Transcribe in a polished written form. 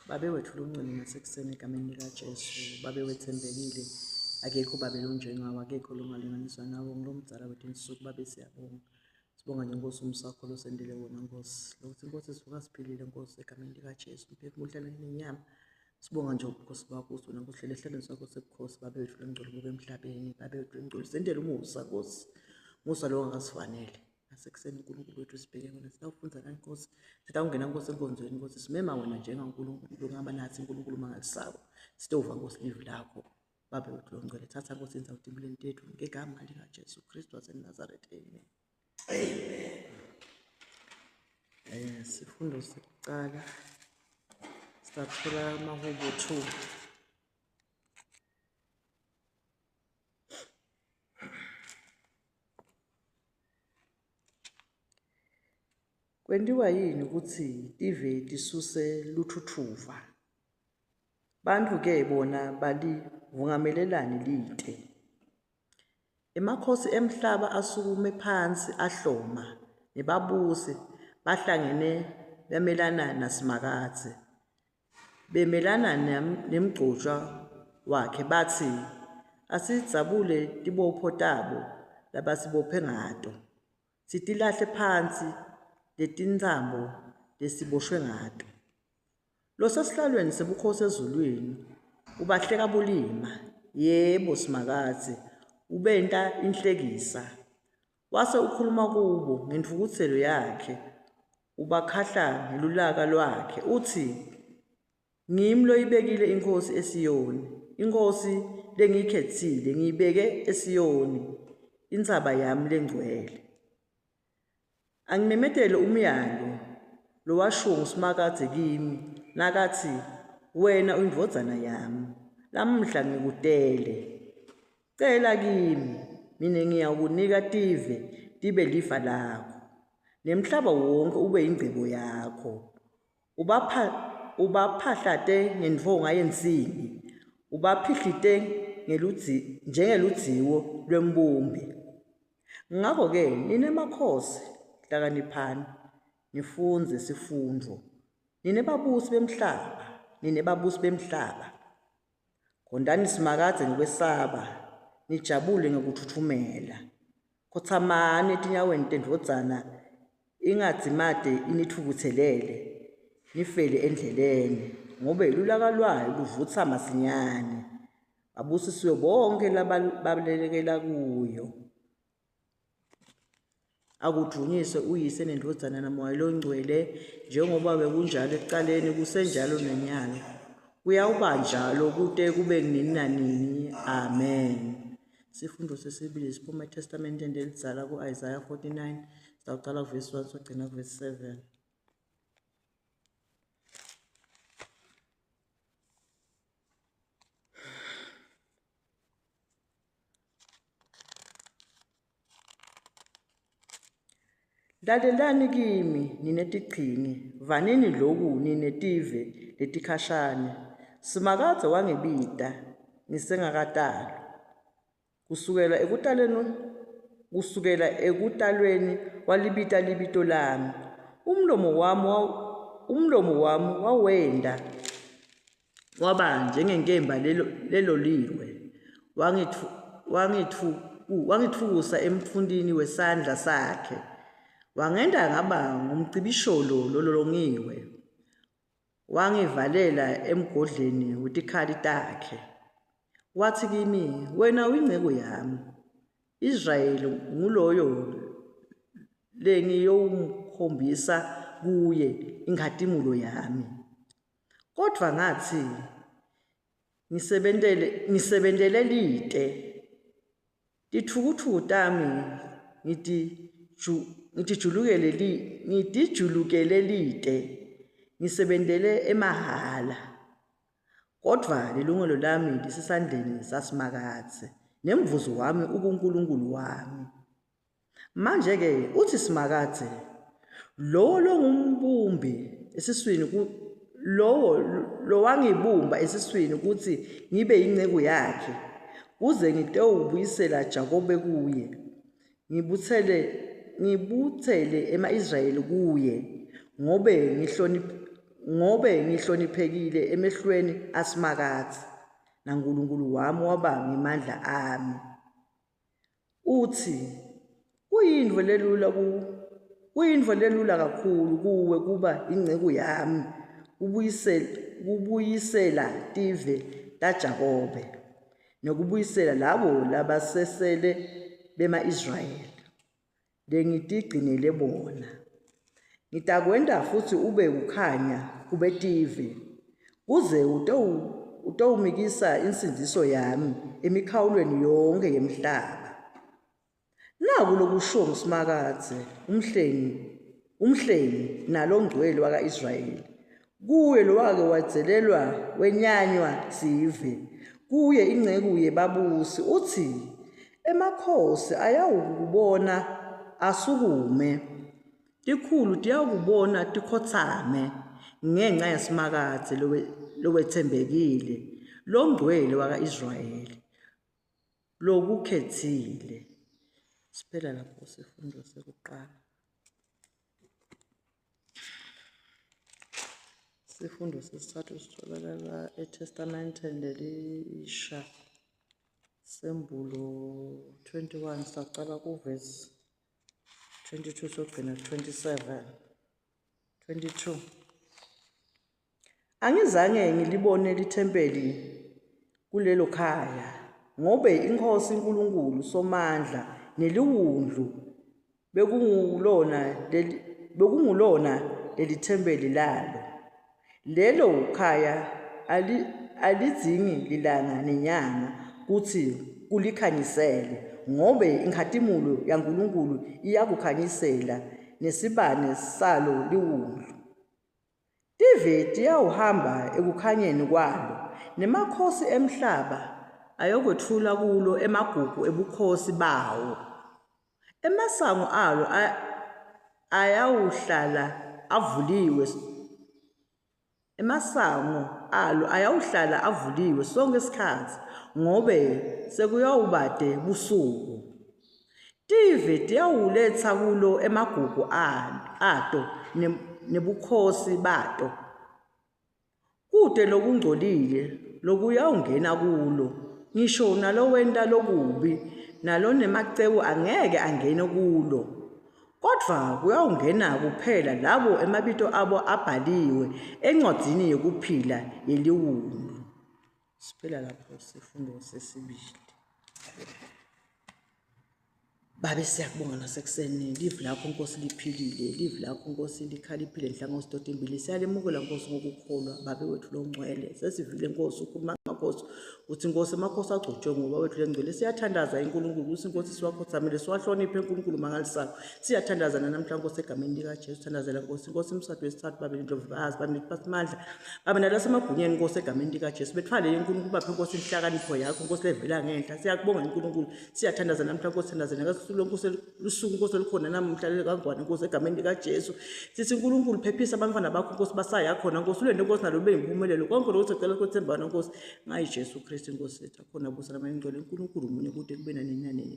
Babe wetfu longcwele nasekuseni egameni likaJesu, Babe wetsembekile, akekho babe lonjengawe, akekho longalinganiswa nawe, ngilomdzala wetinsuku, Babe siyabonga. Sibonga nje Nkosi umusa wakho losendele wona Nkosi. Lokuthi Nkosi sivuka siphilile Nkosi egameni likaJesu, umphefumulo uhlale nenyama. Sibonga nje ubukhosi bakho ukuthi wena Nkosi uhlele esihlalweni sakho sebukhosi, Babe wetfu longcwele ubuke emhlabeni, Babe wetfu longcwele sendele umusa Nkosi. Musa lo ongakasifanele. Nasekuseni uNkulunkulu wethu sibheke wena sitawufundza la Nkosi. Sitawungena Nkosi enkonzweni Nkosi simema wena njengaNkulunkulu longaba nathi uNkulunkulu mangalisako. Sitova Nkosi livi lakho. Babe wethu longcwele thatha Nkosi indzawo etimpilweni tethu ngegama likaJesu Kristu waseNazaretha. Amen. Amen. Eh sifundo sekuqala sathola amahubo 2. Kwentiwa yini kutsi tive tisuse lutfutfuva? Bantfu-ke bona balivungamelelani lite? Emakhosi emhlaba asukume phansi ahloma, nebabusi bahlangene bamelana naSimakadze. Bemelana nemgcotshwa wakhe batsi, Asidzabule tibopho tabo labasibophe ngato, sitilahle phansi letintsambo lesiboshwe ngato. Losesihlalweni sebukhosi ezulwini ubahleka bulima, yebo Simakadze, ubenta inhlekisa. Wase ukhuluma kubo ngentfukutselo yakhe, ubakhahla ngelulaka lwakhe, utsi, Ngimi loyibekile inkhosi eSiyoni, inkhosi lengiyikhetsile ngiyibeke eSiyoni, intsaba yami lengcwele. Angimemetele umyalo lowashiwo nguSimakadze kimi, nakatsi, Wena uyindvodzana yami, lamuhla ngikutele. Cela kimi, mine ngiyawukunika tive tibe lifa lakho, nemhlaba wonkhe ube yingcebo yakho. Ubapha, ubaphahlate ngentfonga yensimbi, ubaphihlite ngeludzi, njengeludziwo lwembumbi. Ngako-ke nine makhosi, hlakaniphani, nifundze sifundvo. Nine babusi bemhlaba, nine babusi bemhlaba, Khontani Simakadze ngekwesaba, nijabule ngekutfutfumela. Khotsamani etinyaweni tendvodzana ingadzimate initfukutselele, nifele endleleni, ngobe lulaka lwayo luvutsa masinyane. Babusisiwe bonkhe lababalekela kuyo. Akudvunyiswe uYise neNdvodzana naMoya loNgcwele, njengoba bekunjalo ekucaleni, kusenjalo nanyalo, kuyawuba njalo kute kube nini nanini. Amen. Sifundo sesibili siphuma eTestamenteni lelidzala ku-Isaya 49, sitawucala kuvesi 1 sogcina kuvesi 7. Lalelani kimi nine tichingi, vanini loku nine tive letikhashane. Simakadze wangibita ngisengakatalwa. Kusukela ekutaleni kusukela ekutalweni walibita libito lami. Umlomo wami umlomo wami wawenta waba njengenkemba leloliwe wangitfukusa emtfuntini wesandla sakhe wangenta ngaba ngumcibisholo lololongiwe wangivalela emgodleni wetikhali takhe wathi kimi wena uyinceku yami Israyeli nguloyo lengiyowumkhombisa kuye inkhatimulo yami Kodvwa ngatsi, Ngisebentele, ngisebentele lite. Titfukutfuku tami ngitiju, ngitijulukele li, ngitijulukele lite. Ngisebentele emahhala. Kodvwa lilungelo lami lisesandleni saSimakadze, nemvuzo wami ukuNkulunkulu wami. Manje-ke uthi Simakadze, lowo longumbumbi esiswini lowo lowangibumba esiswini kutsi ngibe yinceku yakhe, kuze ngitewubuyisela Jakobe kuye, ngibutsele ngibutsele ema-Israyeli kuye, ngobe Ngobe ngihloniphekile emehlweni aSimakadze, naNkulunkulu wami waba ngemandla ami. Utsi, Kuyintfo lelula ku kuyintfo lelula kakhulu kuwe kuba inceku yami kubuyisela kubuyisela tive taJakobe nekubuyisela labo labasesele bema-Israyeli lengitigcinele bona. Ngitakwenta futsi ube kukhanya kubetive, kuze utewumikisa insindziso yami emikhawulweni yonkhe yemhlaba. Naku lokushiwo nguSimakadze, uMhlengi, uMhlengi naloNgcwele waka-Israyeli, kuye lowake wadzelelwa wenyanywa sive, kuye inceku yebabusi, utsi, Emakhosi ayawukubona asukume, tikhulu tiyawukubona tikhotsame, ngenca yaSimakadze lowetsembekile, loNgcwele waka-Israyeli lokukhetsile. Siphela lapho sifundo sekuqala. Sifundo sesithathu sitholakala eTestamenteni lelisha, Sembulo 21 sacala kuvesi 22 sogcina 27. 22. Angizange ngilibone lithempeli kulelo khaya, ngobe iNkhosi Nkulunkulu Somandla neliWundlu bekungulona leli bekungulona lelithempeli lalo. Lelo khaya ali, alidzingi lilanga nenyanga kutsi kulikhanyisele, ngobe inkhatimulo yaNkulunkulu iyakukhanyisela, nesibane salo liWundlu. Tive tiyawuhamba ekukhanyeni kwalo, nemakhosi emhlaba ayokwetfula kulo emagugu ebukhosi bawo. Emasango alo ayawuhlala avuliwe emasango alo ayawuhlala avuliwe sonkhe sikhatsi ngobe sekuyawubate busuku. Tive tiyawuletsa kulo emagugu ato nebukhosi bato. Kute lokungcolile lokuyawungena kulo, ngisho nalowenta lokubi nalonemacebo angeke angene kulo. Kodvwa kuyawungena kuphela labo emabito abo abhaliwe encwadzini yekuphila yeliWundlu. Siphela lapho sifundo sesibili. Babe siyakubonga nasekuseni livi lakho Nkosi liphilile livi lakho Nkosi likhaliphile nhlangothi totimbili siyalemukela Nkosi ngokukholwa babe wethu longcwele sesivile Nkosi ukhuluma ngamakhosi uthi Nkosi amakhosi agcotshwe ngoba wethu lengcwele siyathandaza iNkulunkulu ukuthi Nkosi siwakhothamele siwahloniphe uNkulunkulu mangalisayo siyathandaza nanamhla Nkosi egameni likaJesu thandazela Nkosi Nkosi umsadi wesithathu babe ndlovukazi babe nephathimandla babe nalasemagwinyeni Nkosi egameni likaJesu bethwale iNkulunkulu baphe Nkosi inhlakanipho yakho Nkosi levela ngenhla siyakubonga uNkulunkulu Siyathandaza namhla Nkosi, thandazela ngasuku Nkosi lusuku Nkosi olukhona namuhla kangwane Nkosi egameni likaJesu. Sithi uNkulunkulu phephisa abantwana bakho Nkosi basaya khona Nkosi ulende Nkosi nalo lube yimpumelelo konke lokho sicela kwethemba wena Nkosi ngayi Jesu Kristu Nkosi yethu akhona busa namanye ngcwele uNkulunkulu munye kude kube nanini nanini.